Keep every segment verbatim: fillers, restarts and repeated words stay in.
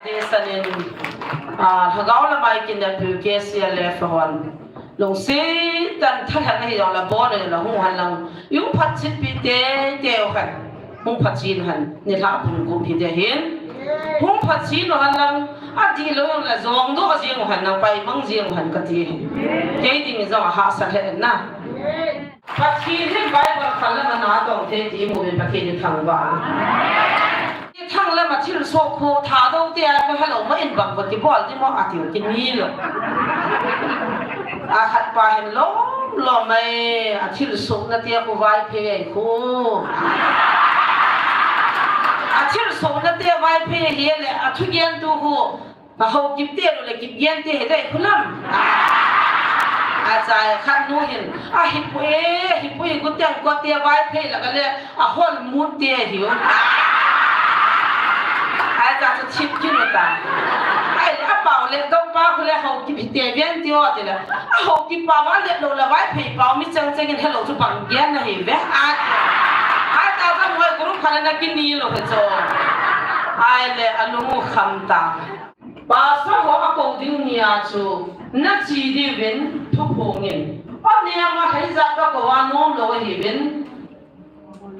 Te sanin, ah, lhagao lamai kineppiu K C L F hon. Lungset tah in thalheng ahi jongle bon in la hung hen lang. Hung phatchet pi teitei u hen. Hung phatchet u hen. Nilhah pung kum hi te hin. Hung phatchet u hen lang. Adih lou jongle jong doh jing u hen lang, pai mang jing u hen kati. Kei ding jong ahahsa lheh na. Pathen hi Bible khat lam a natong thei ti imu uvin Pathen ithangvah. Ithang lam a thilsoh khu Thadou te a ka hello ma in bang ko kibol di mo atiu kini lou. Akhat pa hin lom lom mai a thilsoh na te khu Vaiphei ai khu. A thilsoh na te Vaiphei hi le a thugentu khu. A Haokip te lou le Kipgen te hi dei khu lam. A chai khat nu hin. A hipui, hipui gu teng ko te Vaiphei la ka le a hol mut te hi u. A cha chu thip kin u ta. Ai le a pau le dou pa khu le Haokip hi te Gen ti o ti le. A Haokip pau a le lou la Vaiphei pau mi chang chang in hello chu bang Gen na hi ve. A, a ta cha moi group khat na kini lou he cho. Ai le a lung u kham ta. Pastor ho a kou diu ni a chu, na chi diu vin, thuphong in. O ni a ma khai za ka kou a nom lou hi vin,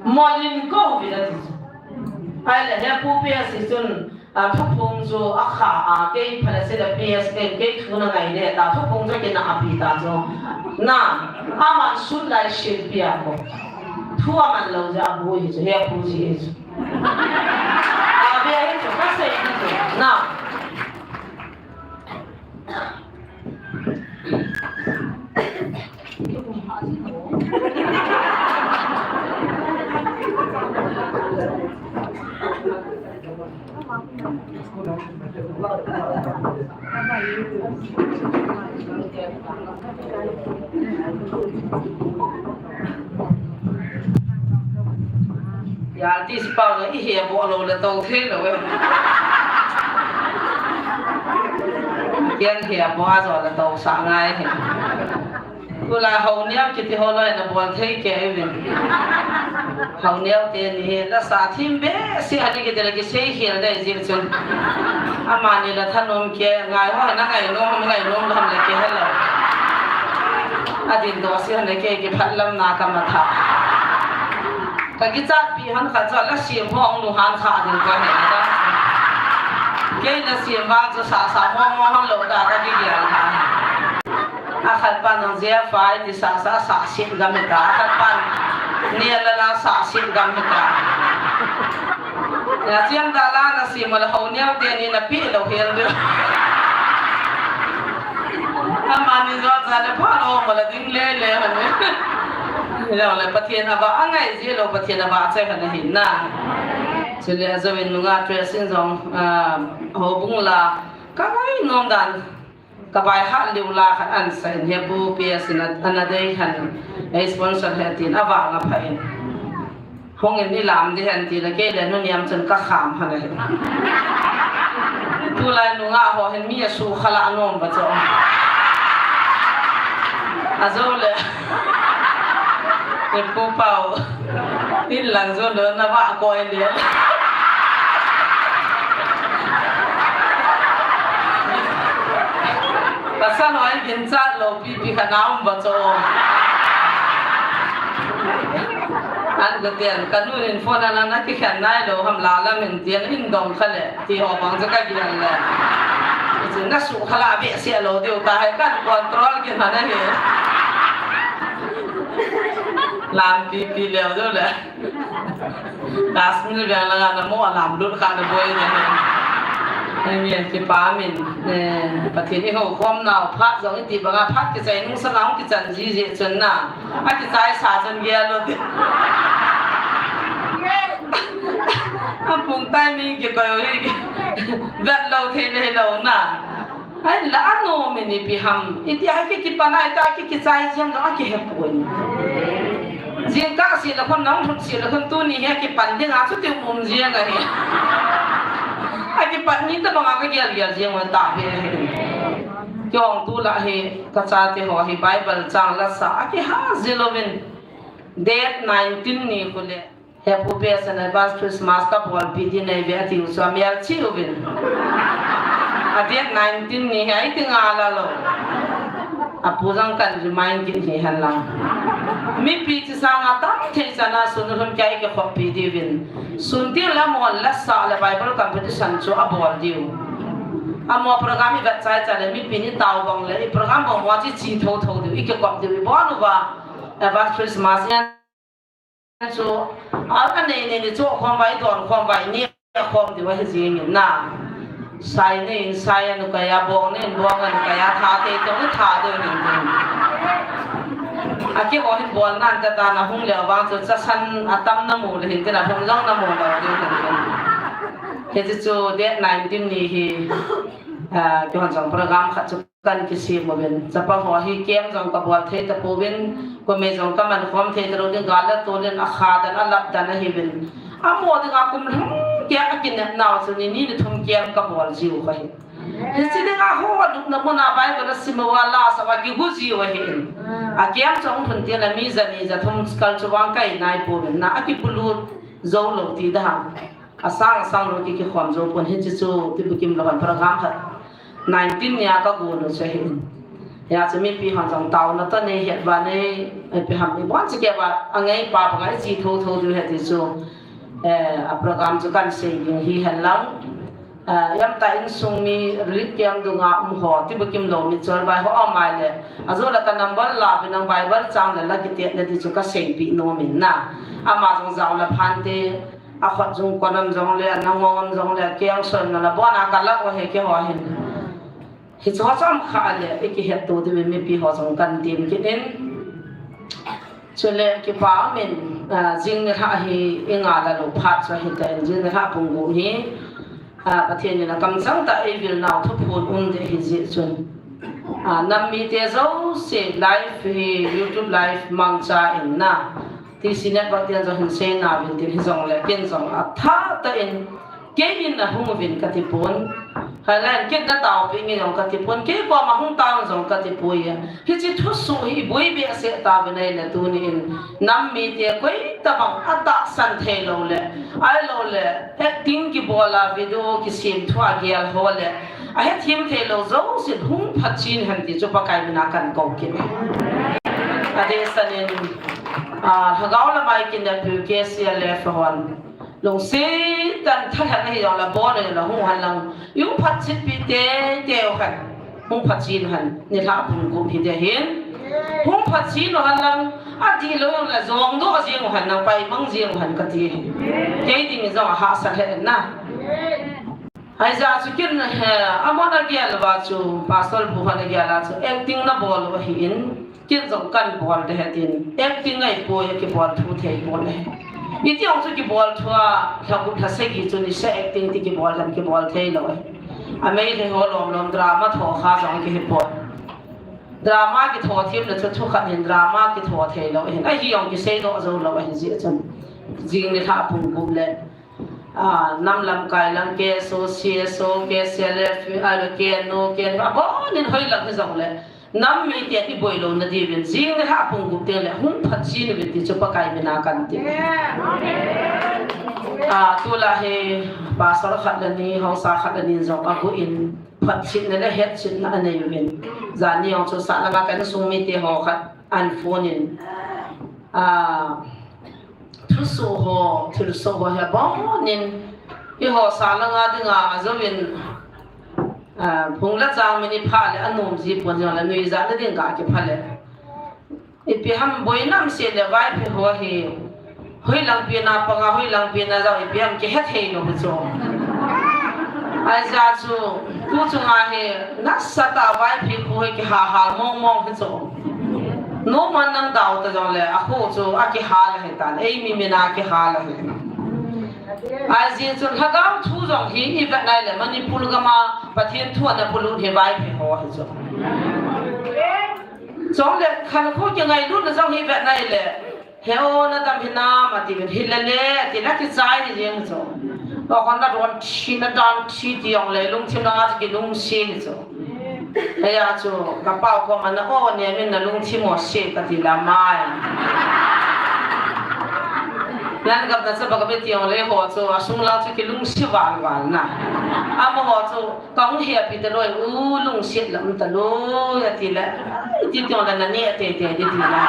molin kou vin a ti chu. Ai le he pu P S chun, a thuphong chu a kha a, kei phala se le P S kei, kei thu na ngai le ta, thuphong chu kei na a pi ta chu. Na, a man sun lai shil pi a ko. Thu a man lou ja a bu hi chu, he pu ji hi chu. A ve hi chu, ka sei hi chu. Na. Yalti si pau na i he bo lo le to thei lo e. Kian he bo a zo le to sa ngai he. Kula hau niam kiti ho loi na bol thei ke e vin. Hau niam te ni he la sa thim be si ha ni kiti la ki sei hial dai jing chun. Amani la thanom ke ngai ho na ngai nom ngai nom lam le ke hello. Adin do si ha ne ke ki phat lam na ka ma tha. Ka kichat pi han kha cha la sim hong lu han kha ding ka he da. Kei la sim vang chu sa sa hong hong han lo da ka ki gial ha. A khat pan nang jia fai ti sa sa sa sim gam he ta. A khat pan ni la la sa sim gam he ta. Ya chiam da la na sim la ho niau te ni na pi lo hial de. Amani jo cha le pha lo ma la ding le le ha ne. Lo le Pathian a va a ngai ji lo Pathian a va chai kha na hin na. Chule a zo in nunga tre sin jong, ah, ho bung la ka ngai nom dan ka bai hat liu la khat an sa in he bu P S in a, ana dei han ei sponsor he tin a va nga pha in. Hong in ni lam di hen ti la kei le nu niam chun ka kham ha le. Tulai nunga ho hen mi a su khala anom ba cho. A zo le. E pu pau. In lang zo le na va koi le. Pasal ho in gin cha lo. Pipi kha na um ba cho. An ka tian, ka nu in phone ana na kikhen nai lo ham la lam in tian in dong kha le, ti ho bang cha ka gial le. Chu na su kha la be se lo diu ta hai kan control kin ha na he. Lam pipi leo diu le. Kashmir veng langa na mo alam lut kha na boi na. Amen. Kipa min, eh, Pathen i ho khom nau phat jong i ti banga phat kichai nung sa nau kichan ji ji chun na. A kichai sa chun gel lo ti. A pung tai mi ki koi hi. Vet lo thei le lo na. Ai la ano mi ni pi ham. Iti ai ki kipan ai ta ki kichai jeng a ki hepon. Jing ka si la khon nang thut si la khon tu ni he kipan ding a chu ti um jeng a hi. A kipan ni ta banga ka gel gel jeng wa ta he he. Kyong tu la he ka cha te ho hi Bible chang la sa a ki ha ji lo min. Date nineteen ni khu le. He Pu Pesan, advance Christmas kabolpi ding ahi ve atiu chu amel cheh uvin. A date nineteen ni hi ahi ti ngal a lou. Apu jong kan remind kit hi henlang. Mipi chi sanga tam thei chana sun lhun kei kikhoppi diuvin. Sun teng le amahon la sa le Bible competition chu abol diu. Amaho program ivet chai chai le mipi ni tao bang le i program bang mo chi chi tho tho diu, i kikop diu, ibon uva. Advance Christmas in chu, a, anei nei ni chu khom vai, don khom vai, ni khom diu ahi jingin na. Sai nei in sai anu kaya, bong nei in bong anu kaya, tha tei tong tha diu hin tin. Akiho hin bol nan ta ta na hung le vang chu chasan atam na mu le hin tin, ahung jong na mu le diu hin tin. Hichu date nineteen ni hi, a, kihon jong program khat chu kan kisem uvin. Chapa ho hi kem jong kabol thei tapouvin, kumei jong kaman khom thei talou ding, gal le tol in akha dan alap dan ahiuvin. Amaho dinga kum lhum kei akinep nau chu ni ni ni thum kem kabol jiu ahi. Hiche dinga ho lupna muna Bible asim uva la sa uva kigu jiu ahi. Akem jong thun tin la mi ja ni ja thum kal chu vang kai nai pouvin na akipulut jou lou ti da. Asang asang lou ki kikhom jou pon hiche chu Tibukim lou hon program khat. Nineteen nia kagon u chu ahi. Hia chu mipi hon jong taona toh nei het uva nei, ipi ham ibon chi kei uva, angai pa pa ngai chi tho tho diu ahi ti chu. Eh, a program chu kan sei ding hi henlang. Eh, iam ta insung mi relief camp dunga um ho, Tibukim lou mi chol vai ho amai le. Ajo la ka number la pi nang Bible chang le la kitet le ti chu kaseipi nom in na. Ama jong jao la phante. Akhut jung kon am jong le, anang ngong am jong le, akeng son na la bon a kalak uva he keiho hin. Hiche ho chom kha le, ikihet to diuvin mipi ho jong kan tem kit in. Chule kipa min, a, jing ni lha hi inga la lou phat chu ahi tan, jing ni lha pung gup hi, a, Pathen in akamchang tah a eivil nau thuphon um ding ahi jeh chun. A, nam mite jouse live hi, YouTube live mangcha in na. T C Network ten jong hin seina uvin tin hijongle, ken jong athah tah in, kei in ahung uvin kati pon. Hailen ken na taopi nge jong kati pon, kei koma hung tao jong kati poi. Hiche thusoh hi iboi behseh tauvin ahile tuni in, nam mite koi tabang atahsan thei lou le, ahilou le, acting kibol a video kisem thu a gel ho le, ahethem thei lou jousen hung phatchen hen ti chu Pakai mina kan kou kit e. Adeh sanin, a, lhagao lama ikineppiu K C L F hon. Lungset tah in thalheng ahi jongle bon in la hung hen lang. Ihung phatchen pi teitei u hen. Hung phatchen u hen. Nilhah pung gup hi ding ahin. Hung phatchen u hen lang. Adih lou jongle jong doh jeng u hen lang, pai mang jeng u hen kati. Kei ding jong ahahsa lheh in na. Ahi jeh chu ken, he, amahon agel uva chu, Pastor pu hon agel a chu, acting nabol u ahin, ken jong kan bol ding ahi tin, acting ahipoi, kibol thu thei pon ahi. Iti jong chu kibol thu a, lha gup lha sagi chu niseh acting ti kibol lham kibol thei lou ahi. A Meitei ho lom lom drama tho kha jong kihi pon. Drama kitho them le chu thu khat hin drama kitho thei lou ahin. Ahi jong kisei doh jou lou ahi jeh chun. Jing nilhah pung gup le. A, nam lamkai lang K S O, C S O, K C L F, a, K N O, K N F, abon in hoilang hijongle. Nam mite iboi louna diuvin, jing nilhah pung gup teng le, hung phatchen uvin ti chu Pakai mina kan ti. A, tulai hi, pastor khat le ni, haosa khat le ni jong agu in, phatchetna le hetchetna anei uvin. Janhi jong chu sahlang a ka insung mite ho khat, an phone in. A, Thusoh ho, thilsoh ho hi abon in, eiho sahlang a dinga ajouvin, a, phung le chang min ipha le anom ji pon jong le nuijat na ding ga kipha le. Ipi ham boina um seh le Vaiphei ho hi, hoilang pen a panga, hoilang pen a jao, ipi ham kihe thei lou chu. Ahi jeh chu, tu chunga hi, nasatah a Vaiphei kho hi kihahal mong mong hi chu. Numan nang dau ta jongle, akho chu akihal ahi tan, eimi min a kihal ahi. Ahi jeh chun lhagao thu jong hi ivet nai le Manipur gam a Pathen thu ana polut hi Vaiphei ho ahi chu. Chule khankho kingailutna jong hi ivet nai le, he o nadam hinam ati uvin, hile le ati le kichai hi jeng chu. Tokhon nadon thi, nadan thi ti jongle lungthim a chu kilungset hi chu. Hia chu, ka pau koma na o, nemin na lungthim o se kati la mai. Nan gam na cha ba ka be tiang le ho chu, a sung la chu ki lungsi val val na. Amaho chu, ka hung he pi ta loi, u lungsi la um ta loi, a ti le. Ai, ti tiang le na ne te te, ti ti la.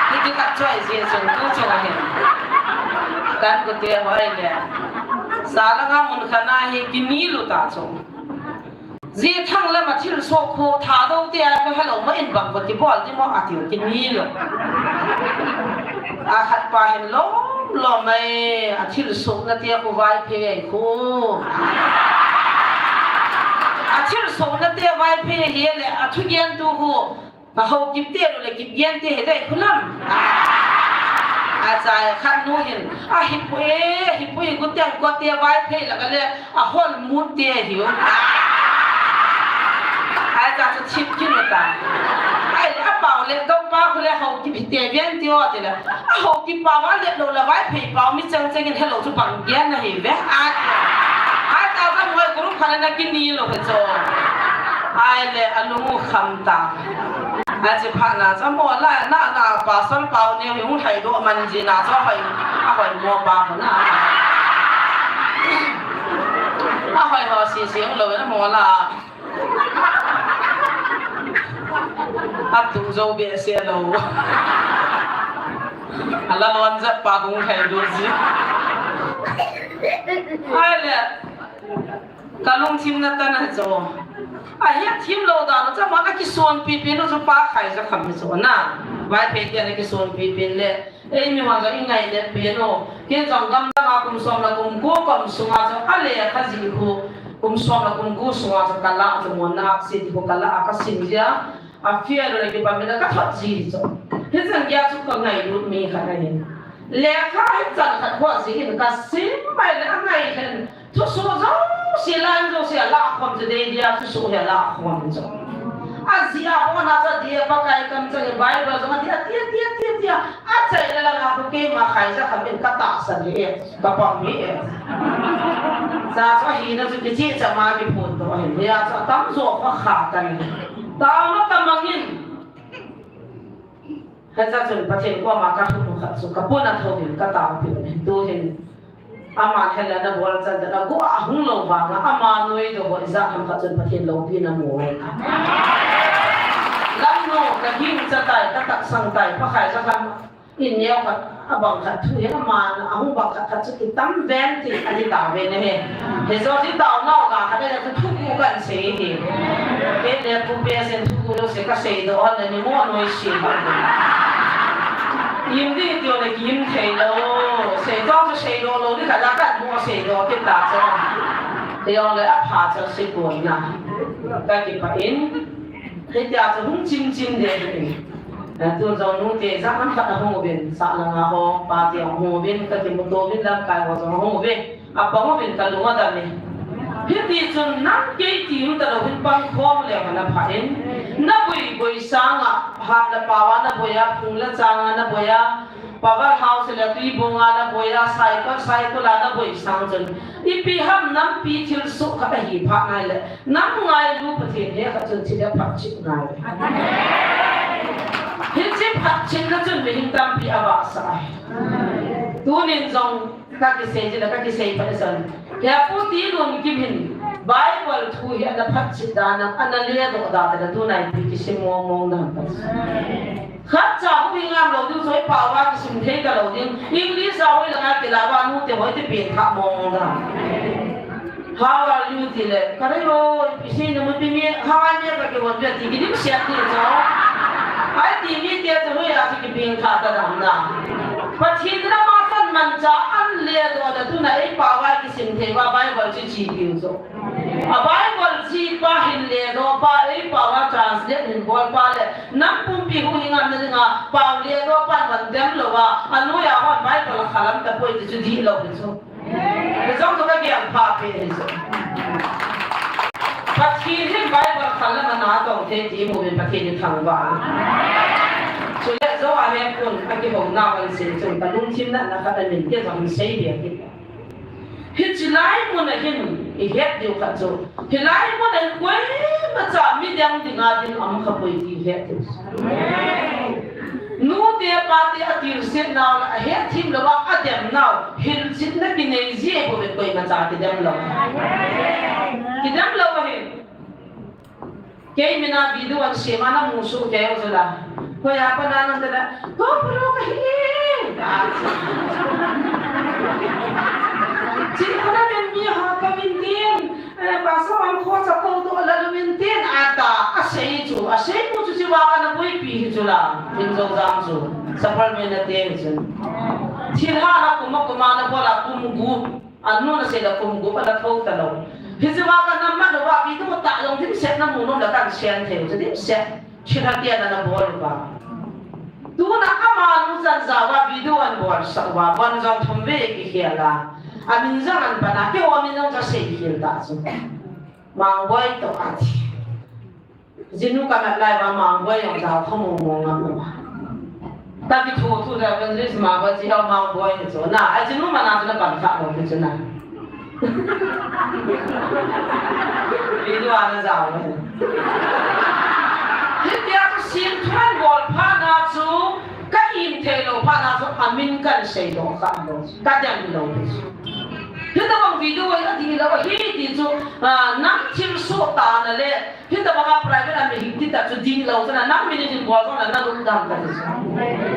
Ti ti ka choi je chung, tu chung a he. Kan ko te ho ai le. Sa la nga mun kha na he ki ni lu ta chung. Ji thang lam a thil soh khu Thadou te a ka hello ma in bang ko ti bol ti mo a ti ki ni lo. A khat pa hin lom lom mai a thil soh na te khu Vaiphei ai khu. A thil soh na te Vaiphei hi le a thu gen tu khu. A ho kip te lo le kip gen te he dai khu lam. A cha khat nu hin. A hi pu e, hi pu hi ku teng ko te Vaiphei la ka le. A hon mut te hiu. Ai ta chu chip kin ta. Ai le a pau le dong pa khu le ho ki bi te vian ti o te le. A ho ki pa va le lo la Vaiphei pau mi chang chang in hello chu pang gian na hi ve. Ai. Ai ta va ngoi group kha na ki ni lo he cho. Ai le a lu mu kham ta. A chi pha na cha mo la na na pastor pau ne hung thai do man ji na cha hoi. A hoi mo pa ho na. A hoi ho si si lo na mo la. A tu zo be se lo. A la lon za pa hung thai do ji. Ai le. Ka lungthim na ta na cho. A hiat thim lo dan cha ma ka kisuan pi pi nu chu pa khai ja kham hi cho na. Vaiphei te na kisuan pi pi le. Ei mi ma ga i ngai le pi nu. Ke jong gam da ma kum som la kum ko kum sunga cho. A le kha ji khu. Kum som la kum ko sunga cho ka la cho mo na si ti ko ka la ka sim ja. A fia lo le ki pa mi na ka thot ji cho. Hi jang ya chu ka ngai lut mi kha na ni. Le kha hi chan kha ko ji in ka sim mai le a ngai khen. Thusoh jouse, line jouse, alah khom chu dei dia, thusoh hi alah khom chu. Ajeh a hon a cha dia Pakai kamcheng Bible jong adia, dia, dia, dia, dia. Achaina langa khu keima khai ja khamin katahsan hi e, kapang hi e. Cha chu ahina chu kicheh chama kiphondoh ahin. Hia chu atamjo kha kha kan. Taona kamangin. Hiche chun Pathen koma kathum khat chu kapuna thouvin kataopeh in. Tuhin. Aman hela nabol chan tah nago ahung lou vanga, ama noidoh ho ijat ham khat chun Pathen loupina mu e. Lamnu, kagingcha tai, kataksang tai, Pakai ja khan in neo khat, abang khat thu hi aman ahung bang khat khat chu kitam ven ti, ati tauve nahi. Hijo hi taonau ga khat le chu thugu kan sei hi. Kei le pu pe sen thugu lou se kasei doh hon le ni mo noi si ba. Im ding ti le ki im thei lou. Sei doh chu sei doh lou ni khat la kan mo sei doh kit ta chu. Ti jong le apha chu sei kon na. Kakipah in. Hitia chu hung chim chim le in. Tun jong nute jat ham khat ahung uvin, sah langa ho, pate ahung uvin, kakimuto uvin, lamkai ho jong ahung uvin. Apang uvin kalung adam e. Hiti chun nang kei ti um talou hin pang khom leu hen apha in. Naboi boi sanga, ham le pao a naboi a, phung le chang a naboi a, power house le tui bong a naboi a, cycle, cycle a naboi sang chun. Ipi ham nampi thilsoh khat ahi phat nai le. Nam ngailu Pathen he khat chun thil aphatchih ngai. Hiche phatchihna chun mihem tampi avahsah e. Tunin jong kakisei jin, kakisei phat e san. Hepu Tilunkim hin Bible thu hi ana phatchih dan a, ana ledoh dan a, tunai pi kisim mong mong dan. Khatcha hung hi ngam lou ding, soi pao a kisim thei talou ding. English a hoi langa kila va nute hoi te pen kha mong mong dan. How are you? Ti le, ka rei lou, ipi sei nom ipi mi, how are you? Ka kivon ve ti, kidim siat ti cho. Ai ti mite chu hoiya chu kipeng kha ta dam na. Pathen lama chun manchah an ledoh le tuna ei pao a kisim thei uva Bible chu chepi u cho. A Bible chepa hin ledoh pa, ei pao a translate hin bol pa le, nam pumpi huhhing ngamna dinga pao ledoh pan van dem louva, anoiya hon Bible khalam tapoi ti chu dihlou hi chu. Hijong chu kagel pha pen hi chu. Pathen hin Bible khalam ana tong thei ti imu uvin Pathen ithangvah. Chule jou a hepon akihou nau ahin sei chun kalungthim natna khat amin kei jong hin sei be kit. Hiche lai mun a hin ihet diu khat chu. Hilai mun a hin koimacha midang dinga ding um khapoi ti ihet diu. Nute pate atilsetnau le ahetthemlou a ademnau, hilchetna kinei ji bou ve, koimacha kidem lou. Kidem lou ahi. Kei mina video an sem a namu soh kei u chu la. Hoiya pat na nang tala, "Ko puro kahi." Chin khona men mi ha ka min tin. Eh, pastor ang kho sa ko to la lu min tin ata. Asei chu, asei mu chu chi wa ka na boipi hi chu la. Min zo jam chu. Sapal men na te hi chu. Thil ha na kuma kuma na bola kum gu. Anu na sei la kum gup a la tho talou. Hiche va ka nam ma lou va video tah jong dimset na mu nom la kan share thei u chu dimset. Thilha tia na na bol va. Tuna ama nu chan ja va video an bol sa va, bon jong thum ve kikhel a. Amin jong an pan a, keiho min jong ka sei khel ta chu. Mangboi toh ati. Jinu ka mat lai va Mangboi jong jao kha mong mong ngam lou. Ka kithu thu le evangelist Mangboi, chi hao Mangboi ni chu na. A jinu mana chu na pan kha lou chu na. Video a na jao le. Hitia chu sin thuan bol phat na chu ka im thei lou phat na chu amin kan sei lou kha lou. Ka dem lou chu. Hitabang video a dih lou hi ti chu, ah, nang thilsoh tah na le Hitabanga private a mihing tita chu dihlou chun a, nang min in bol jong le na lungdam kati chu.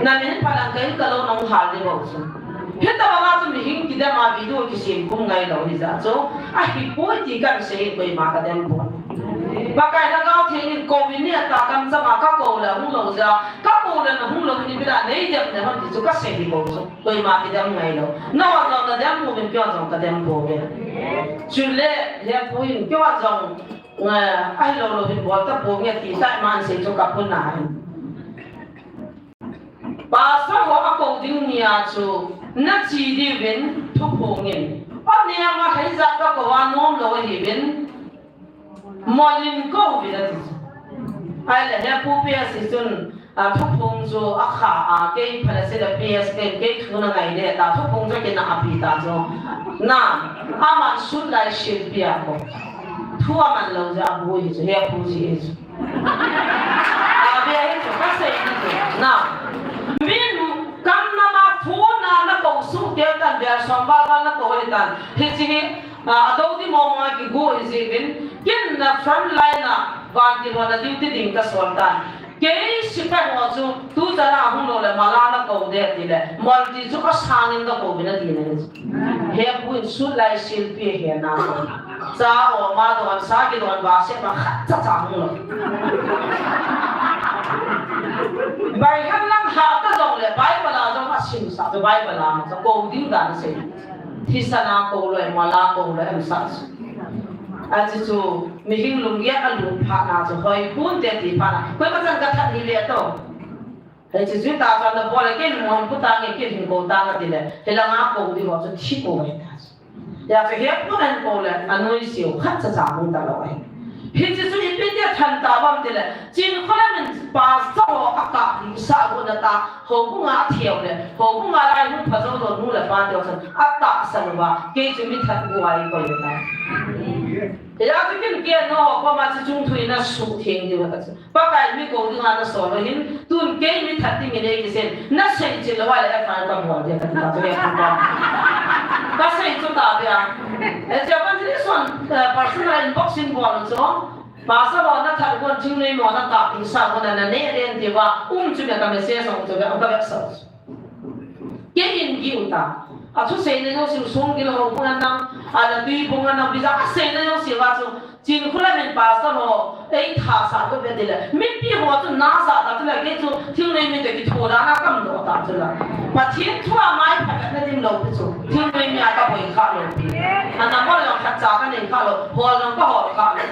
Na min in phalang kei ka lou nahung hal ding bou chu. Hitabanga chu mihing kidem a video kisem kum ngailou hijeh chun, ahipoi ti kan sei, koima kadem poi. Pakai Lhagao Theng in kou in nia ta kamcham a kakou le hung lou jeh a, kakou le nahung lou in ipi dinga neidem ne ham ti chu kasei ding bou chu. Koima kidem ngailou. Nahon jong nadem pouvin, keihon jong kadem pouve. Chule, Hepu in keihon jong Nga, ahilou lou hin bol tapou nge ti tai man sei chu ka puna hin. Pastor ho akou ding nia chu nache diuvin thuphong in. Aneo ma hei jat kakou a nom lou ahiuvin. Molin kou uvin ati chu. Ahile Hepu P S chun A, thuphong chu akha a, kei phalase le P S kei, kei thu na ngai le ta, thuphong chu kina api ta chu. Na, aman sut lai silpi a ko. Thu aman lou jeh a bu hi chu, Hepu ji hi chu. A, be hi chu, kasei hi chu. Na, min kam na ma phone na, nakou suh te tan, bel som val val nakou hi tan. Hiche hi, a, adou di mong a kigu hi jiuvin, kin na front line a, vantil ho na duty ding kasol tan. Kei sepai ho chu tuchan a hung lou le mala nakou de ti le, mol ti chu asang in kakou vin ati na. Hepu in sut lai silpi he na. Cha o ma don sa kidon va se ma khat cha cha hung lou. Bai han lang ha ta jong le Bible a jong asim sa, Bible a ma cha kou ding dan sei. Thisan a kou lou, mala kou lou, em sa. Achu chu, mihing lunggel a lut phat na chu, hoi pon te ti phat na. Koima chan ka that hi ve to. Hiche chu ta chan na bol le, kei lungmon pu ta nge, kei hin kou ta nge ti le. Hilanga kou di ho chu thi kou ve ta. Ya chu Hepu in akou le, anoi siu, khat cha cha hung ta lou ahi. Hiche chu ipi ti than ta vam ti le, Chin Kholam in pastor ho akap ding sa gu na ta, houbung a atheu le, houbung a lai hung pha jou lou nu le pa teu chan, atahsan uva, kei chu mi that gu a ikoi le ta. Hijeh chun kin kei no ho koma chu chung thu in na suhtheng diu ka chu. Pakai mi kou dinga na sol lou hin, tun kei mi that ding in ei kisei, na sei chin lou a le F I R ka bol dia kati ta chu le ka. Ka sei chu ta bia. E che pan ni son, eh, personal inbox in bol chu. Pastor ho na that gon thingnoi mo na kap ding sa gon na ne den ti va, um chu me ka message ong chu ka ka sa. Kei in giu ta. Athusei na jouse sung gil ho pung an nang, ala tui pung an nang, bija asei na jouse va chu, Chin Kholam in pastor ho, ei tha sa ko be de le. Mipi ho chu na sa ta chu le, kei chu thingnoi mi te kitho da na kam do ta chu la. Pathen thu a mai phat na dim lou pi chu. Thingnoi mi a ka boi kha lou pi. Ana mo lo khat cha ka nei kha lou, hol lo ka hol kha lou.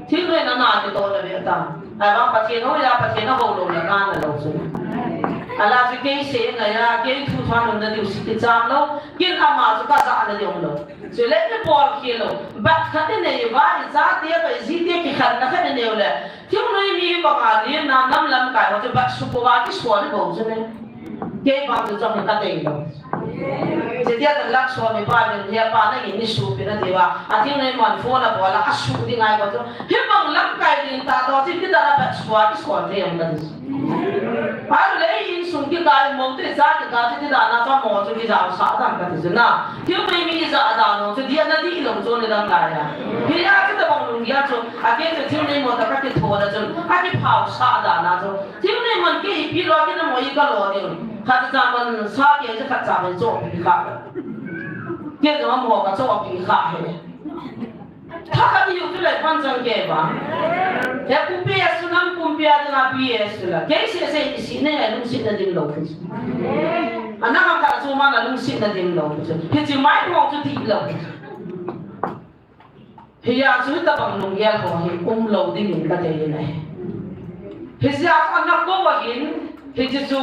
Thingnoi na na kitoh na ve ta. Ahivang Pathen hou a, Pathen ahou lou le kana lou chu. Alah chu kei sei ngai a, kei thu thua nom na diu si kicham lou. Kin ama chu ka ja na diu lou. Chule ibol khel lou. Bat khat inei uva, ichate, ijite kikhenna khat inei u le. Thingnoi mi hi banga len na nam lamkai ho chu bat suh uva kisol bou chu ne. Kei bang chu chong ka tei lou. Chutia chu lakh som ipa len, hepa nangin nei suhpi na diu va. A thingnoi man phone a bol a, asuh ding ngai ko chu. Hibang lamkai ding ta to, chuti dan a bat suh a kisol thei am ka ti. Ahile in Kikah in mo te sa kikah te ti dan a chu mo chu kijao sa dan kati chu na. Thil nei mi ijah dan ho chu dia na dihlou chu ni dang lai a. Hia chu tabang lunggel chu, a kei chu thil nei mo ta kati tho da chu, a kiphao sa dan a chu. Thil nei man kei ipi lo kina mo i kalo ding. Khat cha man sa kei chu khat cha man chu pi kha. Kei chu mo ka chu pi kha he. Thakhat iu tu lai pan chang kei ba. He pumpi a sunam pumpi a ding a pi e sula. Kei se se isi ne lungset na ding lou. Ana ma ka chu ma na lungset na ding lou. Hichi mai mo chu dihlou. Hia chu tabang lunggel ho hi umlou ding in ka dei in ahi. Hijeh a ana kou a hin, hichi chu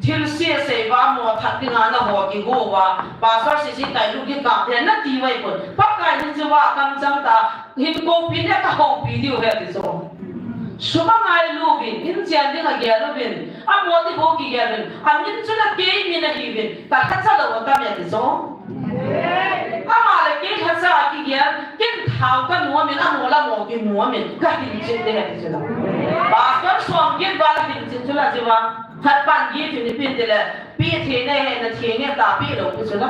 thil sese va mo that ding a na ho kigo va, pastor sisi tai lu kikah te na ti vai pon. Pakai hichi va kam chang ta, hin koupi ne ka houpi diu he ti chu. Suma ngai luvin, in chian ding a gel uvin, a mo ti bo kigel uvin, a min chu na kei min ahi uvin, ka thacha lou a ka me ti chu. Ama le kei thacha a kigel, kin thau ka nuam in, a mo la mo kinuam in, ka hin chin de he ti chu la. Pastor som git ba la hin chin chu la chi va, khat pan git ni pin ti le, Pi thei ne he na thei ne ta pi lou pi chu la.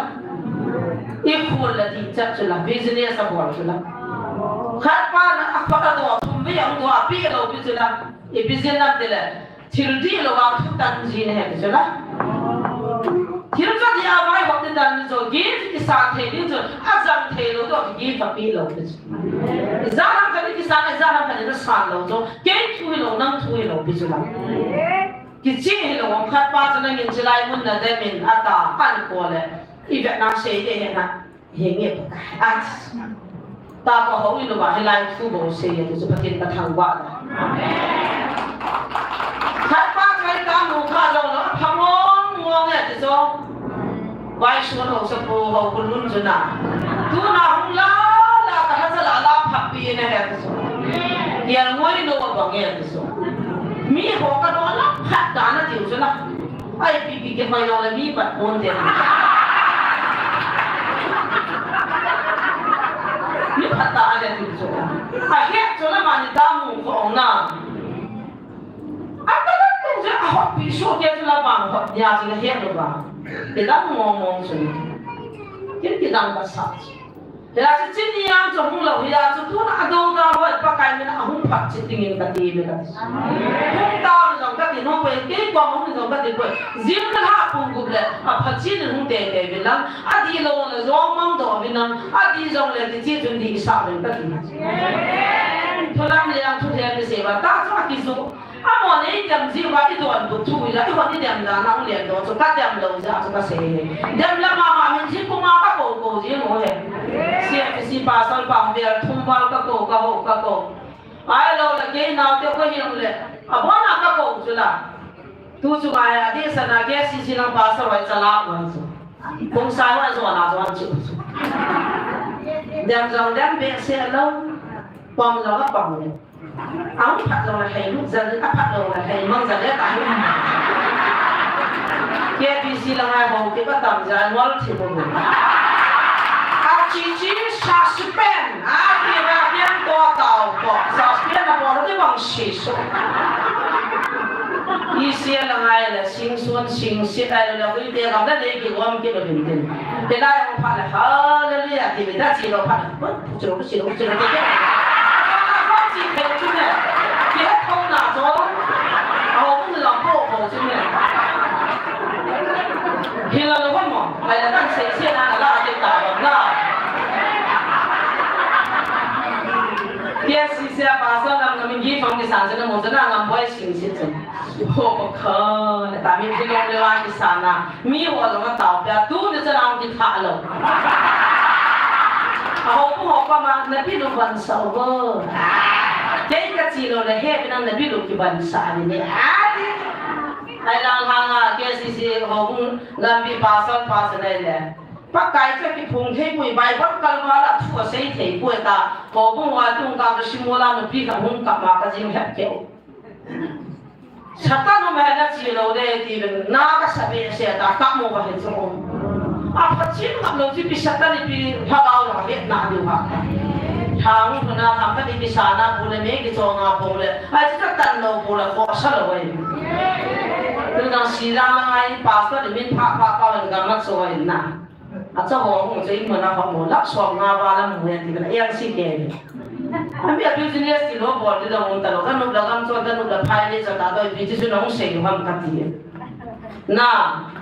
I khul la ti chat chu la, business a bol chu la. Khat pa na a khat a do, thum ve ang do a pi lou pi chu la. I business na ti le, thil dihlou a thu tan ji ne he pi chu la. Thil ka dia vai hok ti tan ni chu, gift i sa thei ding chu, a jang thei lou do, gift a pi lou pi chu. I ja lam ka ni ki sa, i ja lam ka ni na san lou chu, kei thu hi lou, nang thu hi lou pi chu la. Kichi hilou, khat pa chu nangin chilai mun na dem in ata, an ko le, i vet na sei te he na, he nge pa ka, at. Ta pa ho i lou ba, hilai thu bo sei e, chu Pathen ka thangvah na. Khat pa chu ta mu kha lou lou, pha mong mong e, ti chu. Vaisuan ho sa pu ho kulun chu na. Tuna hung la la ka ha sa la la pha pi na he chu. Yel ngoi no ba nge chu. Mi ho ka do la phat ta na tiu chu na. Ai pi pi ke mai lo la mi pat pon te. Mi phat ta na tiu chu. A he chu la ma ni ta mu ko na. A ta la tu je a hot pi so ke chu la bang hot nia chu la he lo ba. Ti dang mong mong chu. Kin ti dang ka sa. Hia chu chin ni yang chu hung lou, hia chu tuna a dou da hoi Pakai min a hung phat chin ding in ka ti ve ka ti. Hung ta ni jong ka ti nom poi, kei kom hung ni jong ka ti poi. Jing ka ha pung gup le, a phat chin in hung te te ve lang. A di lou le jong mang do ve lang. A di jong le ti chi chun di sa ve ka ti. Thu lam le yang thu le ti se ba ta chu a ki su. Amon ei dem ji uva i don bu thu ila, i hon i dem dan a hung lem don chu ka dem lou jeh a chu ka sei e. Dem la mama min ji puma ka kou kou ji mo he. C F C pastor pa hung vel thum val ka kou, ka ho, ka kou. Ahilou le kei naote ko hi hung le. Abon a ka kou chu la. Tu chu ngai a di sa na K C C lang pastor hoi cha la hoi chu. Kong sa hoi chu na chu chu. Dem jong dem behseh lou. Pom jong a pom le. A hung phat lou le hei lut jal, a phat lou le hei mang jal le ta hung. K B C lang ai hou ti ka tam jal ngol thi bo. A chi chi suspense, a ti ba pian to tao to. Suspense na bol ti bang si so. I sia lang ai le sing sun sing sit ai le hui te gam le le ki gom ki lo bin tin. Te lai hung phat le hallelujah ti mi ta chi lo phat. Chu, chu, chu, chu, chu. Chu, chu, chu, chu, ne. Ki ha thong na chu. A ho kum la po po chu ne. Hi la lo mo. Ai la kan sei sei na la te ta na. Yes, si sia pa sa nam nam gi phong ki san sa na mo sa na ngam boi sing si chu. Ho ko kha, ta mi hi lo le wa ki sa na. Mi ho jong a tao pia, tuni chan a hung kitha lou. A ho pu ho pa ma, na bilu ban sa o. Kei ka chi lou le, he pi nang na bilu ki ban sa ni ne. A di. Ai lang hang a, K C C ho pu lam bi pa san pa sa nei le. Pakai cha ki phung thei pui, Bible kal va la thu a sei thei pui ta. Ho pu wa tung ka ka si mo la no pi ka hung ka ma ka jing he keu. Satan um he na chi lou de ti ben na ka sa behseh ta ka mo ba he chu. A phat chin ngam lou chi pi Satan ipi lhagao lou he na diu ha. Thang hu na tham ka ti pi sa na pu le me ki chong a pu le. Ai chi ka tan lou pu le ko sa lou ai. Tuna sila lang ai pastor min pha pha pa wan gam mat so ai na. Acha ho ho che in mana ho mo lak som nga ba lam mo ya ti na yang si ke. Ami a business ti lo bol ti da mo ta lo ka nu da gam cho da nu da phai le cha ta do bi ti su na hung se ham ka ti. Na,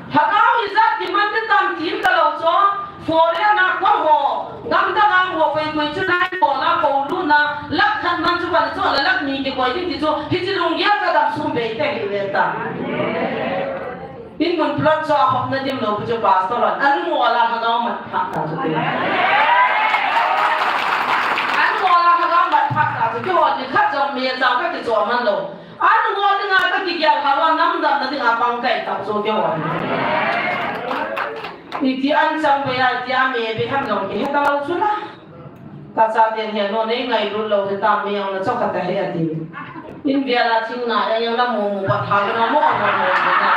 Lhagao ijat kiman te tam tim talou cho, foreign a kol ho, gamdang a ho koi koi chu nai kol a kol luna, lakh khat man chu ban chu la lakh ni kikoi ding ti chu, hichi lunggel ka dam sum bei te hi ve ta. In mun plot chu a hop na dim lou chu pastor an, an ngol a Lhagao mat pha ta chu. An ngol a Lhagao mat pha ta chu, kihon ni khat jong mi a chang ka kichom man lou. An ngol dinga ka kigel kha lou, nam damna dinga pang kai tau chu kihon. Iti an chang bei a, iti a me bei ham jong kihe talou chu la. Ka chaten he no nei ngailut lou te ta, me jong na chok khat ahi ati. In bial a thing na jong jong la mu mu pat ha na mo mo mo mo na.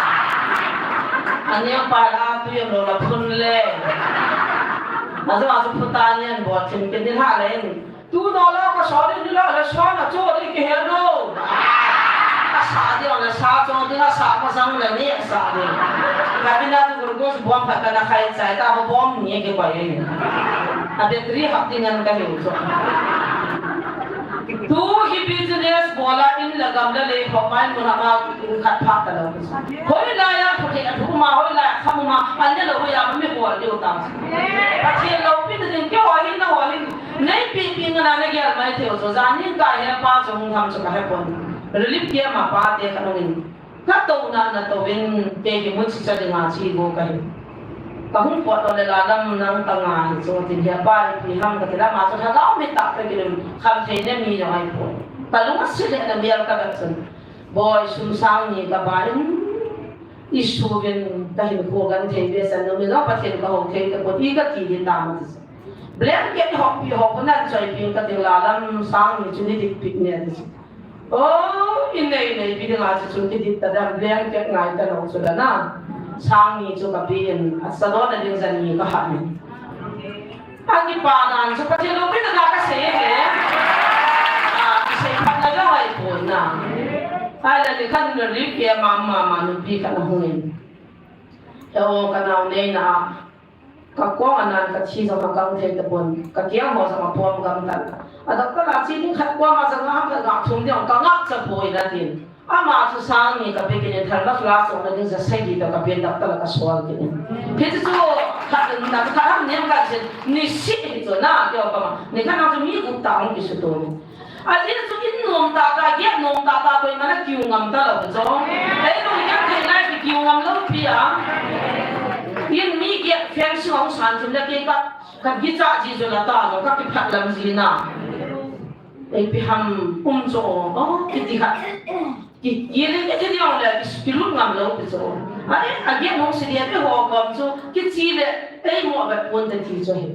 Ani pa la tu jong lou la phun le. Ajo ajo phutan yen bo thim ke ni ha le in. Tu no la ka sorry ni la, la sa na cho ri ke he lo. A sa di la sa cho di la sa ma sang le ni sa di. Ka bin da tu glucose bom khat ka na khai chai ta ho bom ni ke pai ni. A battery hap ding an ka hiu cho. Tu hi business bola in la gam la le ho mai mun a ma khat pha ta lo. Hoi la ya thu ke thu ma hoi la kha ma an le lo ya mi bol diu ta. Pathen loupina ding keiho hin nangho hin neipi pi ngana nagel mai thei u chu, janin kahe pa chu hung tham chu kahepon. Relief camp a pate khat hungin, katouna natou in kei hi mun chicha dinga che go kahi. Kahung pot lou le la lam nang kanga hi chu tin, he pa ipi ham kati, lama chu Lhagao mit tah tah kilum kham thei ne mi jong ahipon. Kalung asit le na mial kavet chun, boi, sum sang ni kaba in, Isuvin kahin kho gan thei be san, numi jong Pathen kahou thei tapon, i kati di tam ati. Blanket hoppi ho ko nan choipi kati, la lam sang ni chu ni dik pik ne ati. O, in nei neipi dinga chu chu kidit ta dan, blanket ngai talou chu la na. Sang ni chu kape in, asa dona ding jan ni kaha ni. Akipa dan chu Pathen loupina da kasei e. A, kisei phat na jong ahipon na. Ahile nikhat relief camp a um mama nupi khat ahungin. He o, kanao neina a. Kakong anan kathi jong akang thei tapon. Kakeng ho jong apom gam tan. A doctor a che ding khat koma jong aham khat ga thum ding kangap cha poi natin. Ama chu sang ni kape kit in, thalma flask sona ding ja sagi toh kapen, doctor la kasol kit in. Hichu chu khat in, na khat ham nem kasin, nisih hichu na, keiho kama. Nikhat na chu mi gup tah hung kisuto. Ajeh chu in nom tah tah, gate nom tah tah, koima na kiu ngam talou chu. Ei, nung gate thei nai kikiu ngam lou pi a. In mi gate fencing hung san chun le kei ka, kakicha ji chu la ta lou, kakiphat lam ji na. Ipi ham um chu, o, kiti khat. Ki, ki le, kiti jong le, ki, kilut ngam lou pi chu. Are, again, hung si dia pi ho kom chu, kiche le, ei mo vet pon te ti chu hi.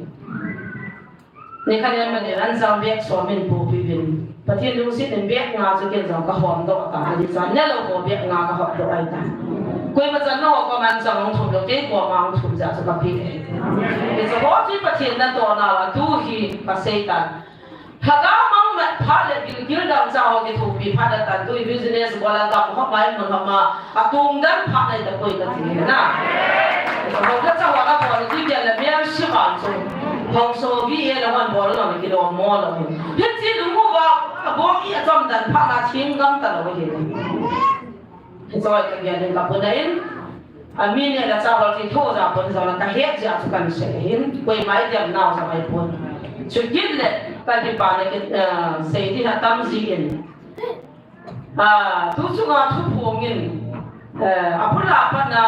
Nikhat nin mani, an jong bag som in popi uvin. Pathen lungset in bag nga chu ken jong kahom doh ta, ani cha, ne lou ho bag nga kahop doh ahi ta. Koima chan na ho kom an jong hung thum lou, kei koma hung thum jeh chu kape. Hichu ho chu Pathen natoh nau a, tu hi kasei tan. Lhagao mang mat phat le gilgil dangchah ho kithopi phat le tan, tu business bol a gam hop mai mun hop ma, atong dan phat le tapoi kati na. Ho ka cha ho na bol tu gel le mial si ban chu. Hong so vi e le hon bol lo ni kilom mo lou. Hiche lunguva, abol i achom dan phat na thim gam talou hi. Hiche ka gel ding kapu na in. Ami neh le chah hol thei tho jeh a pon jong le kahet jeh a chu kahin sei ahin, koima idem nau jong ahipon. Chukit le kakipa le kit, eh, sei ding atam jin. Ah, tu chunga thuphong in, eh, abul a pat na,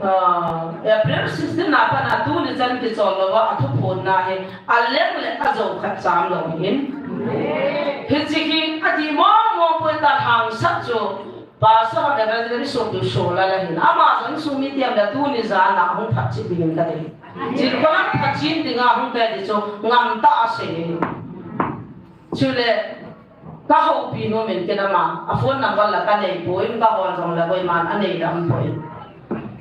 ah, April sixteen a pat na tuni chan kichol louva athuphon na hi aleng le ajou khat cham lou ahin. Hiche hi adih mong mong poi, talhangsat chu Pastor hon evangelist sopi so la la hin. Ama jong sum mi tiam le tuni jan a hung phat chip ding in kati. Jin kolang phat chin dinga hung kati chu ngam tah a sei. Chule kahoupi nom in ken ama, a phone number la kanei poi, kahol jong le koiman anei dam poi.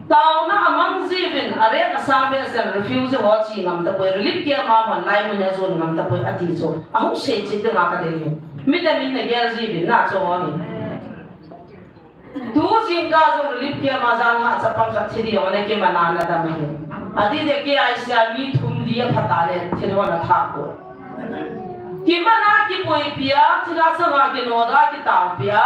Taona amang jiuvin, arep asang behseh in refugee ho che ngam tapoi, relief camp a hon lai mun a jon ngam tapoi ati chu. Ahung sei chip dinga kadei hin. Min le min nagel jiuvin na chu ho hi. Tu jingkah jong relief camp a jan lha chapang khat thi ding jong ana kiman a ana dam ahi. Adih deh kei a sia mi thum li aphat a le thil ho ana thah poi. Kiman a kipoipi a, thil a sanga kinoda kitaopi a,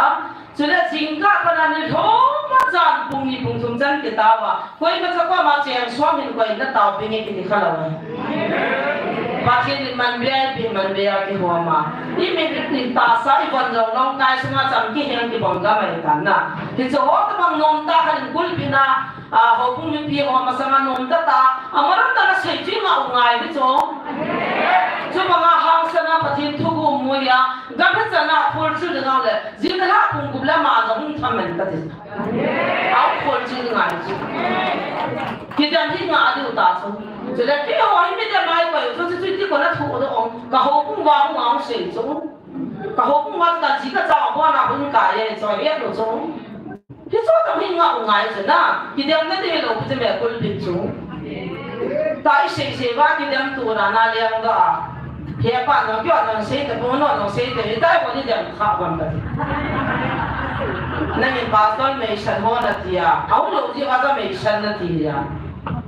chule jingkah pat a nilhum a jan pung ni pung thum chan kitao a, koima cha koma cheng som hin koi na taopi nge kiti khalou. Pathen in man bia ipi man bia kihom a. Imit in tahsa ivon jong lou, kai sunga cham kiheng kibang gam ahi tan na. Hiche ho tabang nomtah khat in kulpi na, a, houbung mipi ho masanga nomtah tah, amaram tah a sei chu inga u ngai hichu. Chubanga hangsan a Pathen thu gum mu a, gam hichan a khol chu ding le, jing le pung gup le ama jong hung thamen kati. Au khol chu ngai chu. Kidem hi nga diu ta chu. Chule keiho hi midem ai koi chu chu chu ti kona thu do ong. Ka houbung va hung ang sei chu. Ka houbung va ka ji ka cha bo na hun ka ye chu ye lo chu. Hichu tam hi nga u ngai chu na. Kidem na ti lo ku chu me kul pin chu. Ta isei sei va kidem tu na na leng ga. Hepa, nang kio nang sei te, bo no nang sei te, hitai bo ni dem kha bam ta. Nangin pastor meisan ho nati a, ahung lou ji va ja meisan nati a.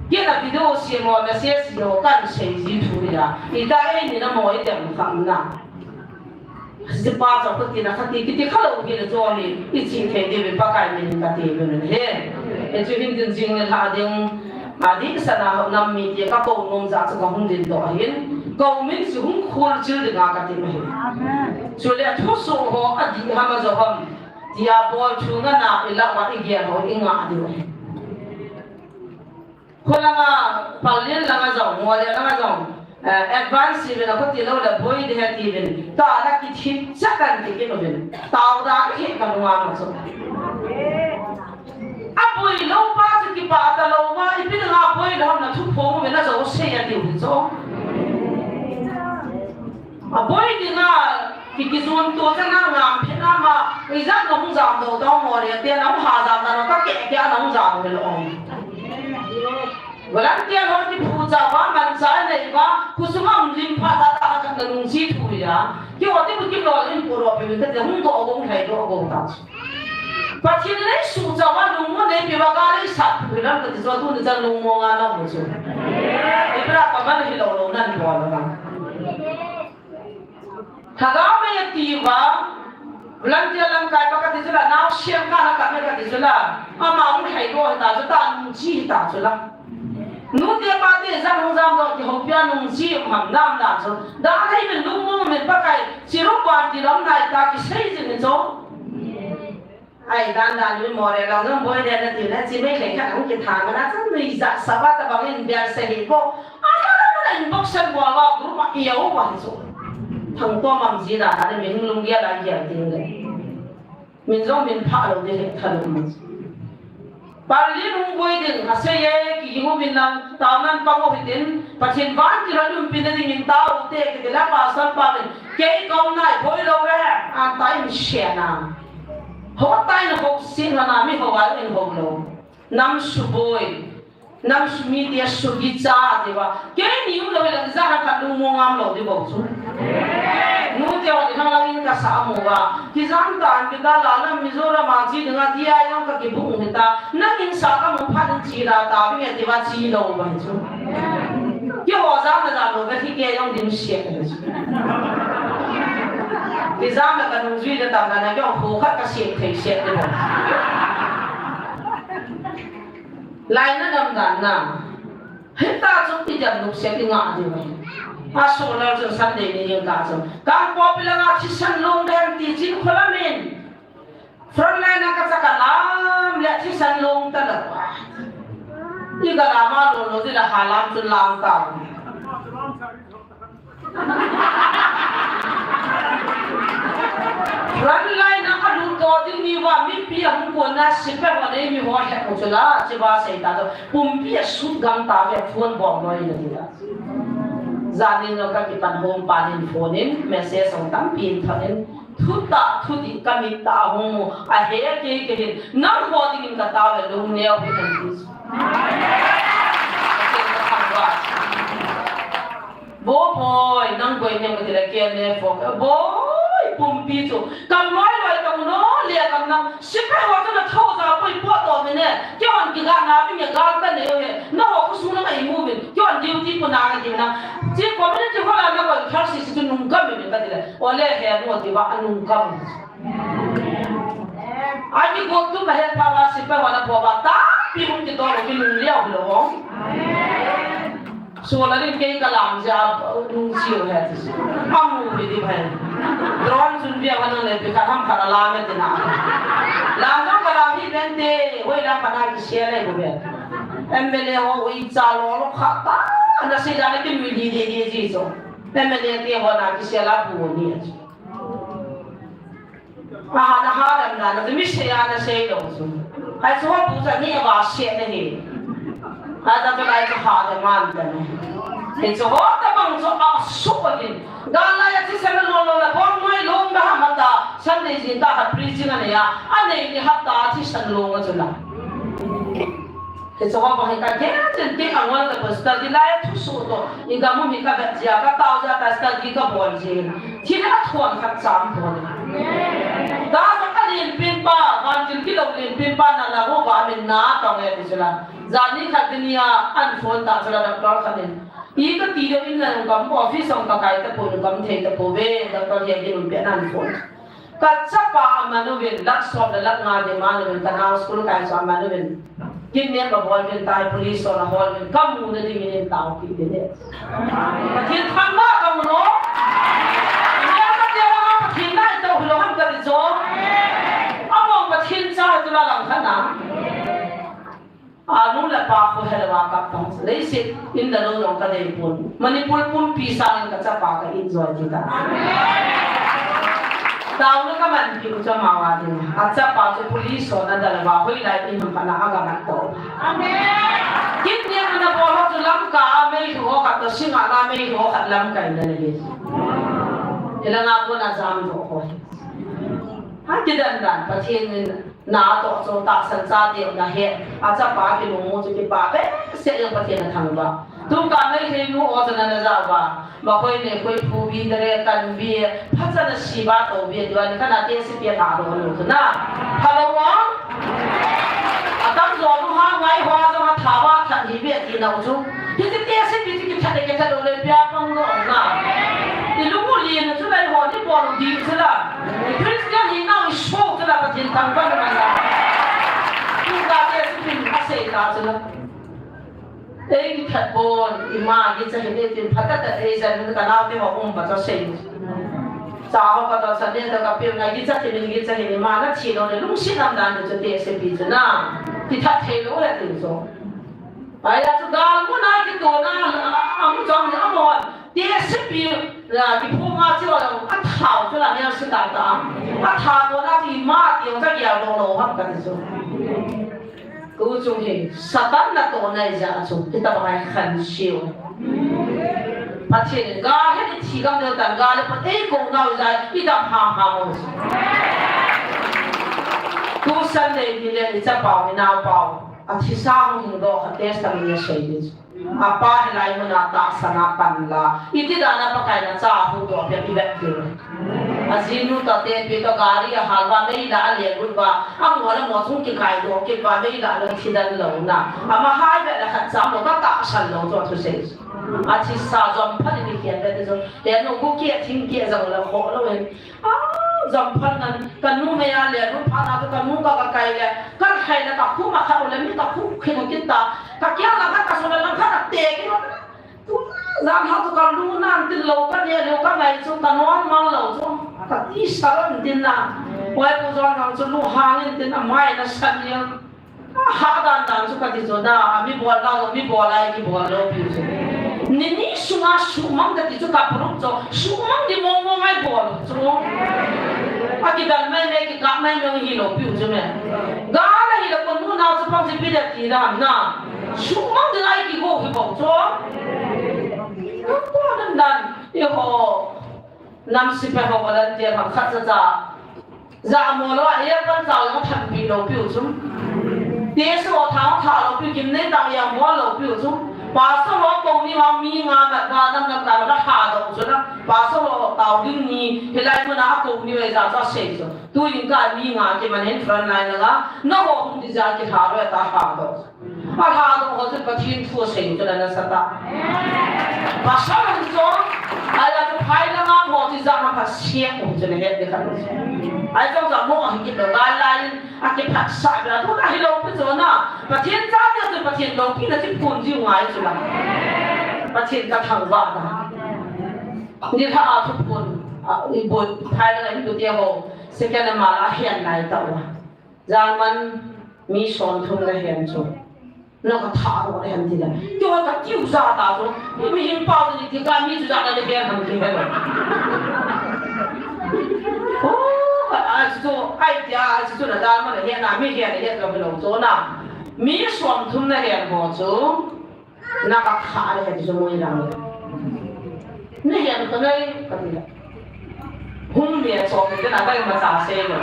Kei na video sem ho, message sem ho, kan sei ji thu a. Hitai eini na mo idem kha na. Sipa cha khuti na khati kiti khalou hi le chu hi, ichi thei diu Pakai min kati ve he. Hichu hin din jing le lha ding. Adih sana ho nam mite ka kou nom jeh chu ka hung din doh ahin, kou min chu hung khol chil dinga ka ti ahi. Amen. Chule thusoh ho adih ham ajo ham, tia bol thu ngana ilah uva igel ho inga diu ahi. Kholanga, Pallel langa jong, Moreh langa jong, eh, advance ivin, akhuti lou le boi ding ahi tiuvin. Tah la kithip cha kan ti kit uvin. Tao da kit ka nunga ma chu. Aboi lou pa chu kipah talou va, ipi dinga boi lou ham na thuphong uvin ajo sei atiu hi chu. Aboi dinga ki, kijon to chana ngam phet na ma, ijat na hung jam do tao Moreh te na hung ha jam na ka ke ke na hung jam hi lou. Volunteer ho kiphu cha va, man cha nei va, khosung a um lim pha ta ta khat na nung ji thu a. Keiho te bu kim lol in puro pe ta te hung do gong thai do go ta. Pathen in eisuh chauva lungmong neipi uva gari sat phui lam kati chu, tuni chan lungmong a na um chu. Ibra kaman hilou lou nan bol na. Lhagao mei ati uva, volunteer lamkai pa kati chu la, naosen kana kame kati chu la, ama hung hei do hita chu ta, nungchi hita chu la. Nute pate jang hung jam do kihoupi a nungchi um ham nam dan chu. Dan hei min lungmong min Pakai, chiru pan ti lom nai ta kisei jing in chu. Ai, dan dan mi Moreh lang jong boi le na ti na chi mai le khat hung kitha ma na chan nui ja sa va tabang in bial se hi ko. Ama na na inbox san bol va group a i au va hi chu. Thang to mam ji na na min lung gel a gel ding le. Min jong min pha lou ding he tha lou ma. Pallel hung boi ding, asei e, kiging uvin lang, tao nan pang u hitin, Pathen vantil a umpi na dingin tao u te, kiti la pastor pa min, kei kaum nai boi lou ve, an ta in sia na. Ho ta in ho sin ho na mi ho a in ho lou. Nam suboi, nam sumite sugicha, ti va. Keini um lou le, ijat ham khat lungmong ngam lou ding bou chu. Nute ho ni hang lang in kasa amu va. Kijam tan, kita la na Mizoram a chi dinga ti a jong ka kibung hita. Nangin sa kamu phat in chi la ta, bing e ti va chi lou va chu. Keiho jam na jam lou, ka thi kei jong dim siat na chu. Kijam na ka nungjui na tam na, na keiho khat ka siat thei siat na. Lai na dam dan na. Hita chu idam lungsiat i ngah diu ahi. A solar chu Sunday ni jeng ka chu. Kangpokpi langa thisan long dem ti chin kholam in. Frontline a ka cha ka lam le thisan long ta la. I ka lam a long long ti la ha lam chu lam ta. Frontline a ka lut to ding ni va mipi a hung kon na sipai ho nei mi ho he ko chu la, chi va sei ta to. Pumpi a sut gam ta ve phone bom noi na ti la. Janin lo ka kipan home pa nin phone in message hung tampi in thon in thutah thudih ka mit tah a hung mu a he kei kei hin nang ho dingin ka tao ve lungneo hi kan ti. Bo boi, nang boi nem ka ti le ke ne fo. Boi, pumpi chu. Kam loi loi ka mu no, Kam nang, sipai ho chu na thou ja poi po to mi ne. Kihon kiga na mi nge gal ta ne he. Na ho khu su na ngai mu mi. Kihon duty pu na ngai na. Chi community ho la na ko khar si si chu nung kam mi ka ti le. Ole he no ti ba nung kam. Ani go tu ma he pa wa sipai ho na po ba ta. Pi hung ki to lo ki nung liao lo. Suolarin kei kalam jeh a nung chiu he ti. Amu hi di bhai. Drone chun bia ka nang le pi khat ham khat alam e ti na. Lam jong kalam hi ben te, hoi lam khat a kisia le bu ben. M L A ho ui cha lo lo khat ta. Ana sei dan le kin mi di di di ji so. M L A te ho na kisia la bu ni. Aha, na ha dam na, na mi sei a na sei lo chu. Ai chu ho bu cha ni a va se na hi. Ai ta chu lai chu ha dam man ta ni. Hi chu ho ta bang chu a su a hin. Gal lai a chi sen lo lo la bong noi lo na ha ma ta. Sunday jin ta ha preaching a ne ya. A nei ni ha ta chi sen lo nga chu la. Hiche ho bang hi ka gel chen te, angol le pastor di lai thusoh to. I gam u mi ka vet jia, ka tao jia, ka study ka bol jia. Thil a thon khat cham thon. Da sa ka lin pin pa, van thil kilo lin pin pa na la ho va min na tong e ti sila. Jani khat ni a an phone ta sila doctor khat in. I ka ti do in na gam office ong ka kai ta po, gam thei ta po ve, doctor hi a gin um pe na an phone. Ka chapa aman uvin, lakh som le lakh nga demand uvin, ka nao school kai chu aman uvin. Kidnap abol uvin tai, police hon ahol uvin, ka mu na dingin in taopi uvin e. Pathen thangvah ka mu lou. Nia ka tia langa Pathen nai tao hilou ham ka ti chu. Among Pathen cha tu la lang khat na. A, nu le pa khu helou a kap tong. Leiset in le lou jong ka dei pon. Manipur pumpi sangin ka chapa ka enjoy ti ta. Taona ka man pi u chama wa ding. A chapa chu police hon a dal va hoilai in hung kana a ga mat to. Kidnap ana bol ho chu Lamka a meithu ho khat to, Singngat a meithu ho khat Lamka in ana le. Hilanga kona jam to ho. Ha ti dan dan Pathen in Na toh chu tahsan chate na he, a chapa kilungmu chu kipa behseh jeng Pathen athangvah. Tumkah Meitei nu o chu nana jao va. Makhoi ne khoi phu bi, dare kan bi, phacha na si ba to bi, tua ni kana te si pia ta do nu chu na. Hello wa. Atam jo nu ha ngai ho jong atha va that hi be ti nau chu. Hiti te si pi ti kithat le kithat lou le pia pang lou na. I lung u lien chu lai ho ni bol u ding chu la. I Christian hi nau i so chu la Pathen thangvah na la. Tu ka te si pi a sei ta chu la. Ei kithat bon, i ma kicha hi ne tin phat ta ta ei jan ka nau te ho um pa cho sei. Cha ho ka to sa ne ta ka pi na kicha ti min kicha hi ma na thi lou le lungset lam dan chu te si pi chu na. Kithat thei lou le tin so. Aya chu galmuna kitona, amu chang ni amon. Te sipi, kiphunga chu la, athao chu la nial si ta ta. Athao tona chu ima ti jong cha gial do lo ham ka ti chu. Ku chung hi, Satan na tona ija chu, kita ba hai khan siu. Pathen, ga he ni thi gam deu tan, ga le Pathen ko nau ija, i dam ham ham o. Tu Sunday ni le, i chapau, i naopau. Athisa hung hing doh kha testament a sei ding. Apa hilai muna tahsan a pan la. Iti dan a Pakai na cha huhdoh pia i vet ding. Ajinu toh tepi toh gari ahal va mei la a le lut va. Amol amol chung kikai doh kit va mei la lou thi dan lou na. Ama hai vet la khat cha mo ka tahsan lou chu thusei. Athisa jom phat ni kian vet chu. Te nu ku kia thing kia jong la kho lou en. Ah, jam phan nan, ka nu mei a le, nu phan a tu ka nu ka, ka kai le, ka khai le, ka khu ma kha u le, mi ka khu khi mu kit ta, ka kia la ka, ka so le, la ka, ka te ki lo. Tu, jam ha tu ka lu nan tin lo, ka ne lo, ka ngai chu, ka non mal lo chu, ka ti sa ran tin na. Wai pu jon nang chu lu hang in tin a mai na san yang. A ha dan dan chu ka ti chu na, a mi bol dan lo, mi bol ai ki bol lo pi chu. Ni ni sunga sumang ka ti chu ka puruk chu, sumang ni mong mong ai bol chu. A ki dan mai mai ki ka mai mai hi lo pi chu me. Ga la hi la ko nu na chu pang ji pi da ti dan na. Sumang ni ai ki go ki bol chu. Ko dan dan, e ho. Nam sipai ho volunteer ham khat cha cha. Za mo lo a, apple cha lo than pi lo piu chum. Te so tha tha lo piu, kim nei ta ya mo lo piu chum. Pastor ho kou ni vang mi nga mat nga dam dam ta la ha dong chu na. Pastor ho tao ding ni hilai mun a kou ni ve ja cha sei chu. Tu in ka mi nga kiman hin front line la. Na ho hung di ja ki ha ve ta ha dong. A ha dong ho chu Pathen thu sei chu na na sa ta. Pastor han so. Ai la chu phai la nga ho ti ja ma pha siam chu na he de khan. Ai jong ja mo hi ki do lai lai. A kiphatsah bia thu na hilou pi chu na. Pathen chate chu Pathen loupina chu phun jiu ngai chu la. Pathen ka thangvah ta. Nilhah a thuphun, a, i boi, phai la in tu te ho. Second a ma la hian nai ta u. Jan man mi som thum la hian chu. Na ka tha ro le han ti la. Ti wa ka tiu za ta chu. Ni mi hin pau ni ti ka mi chu za na le hian han ti he lo. Oh, a chu ai tia, a chu na jan man le hian na mi hian le hian ka lo chu na. Mi som thum na hian ho chu. Na ka tha le hian chu mo i lang. Ni hian ka nai ka ti la. Hung nia chom ni tena ka ima cha sei lo.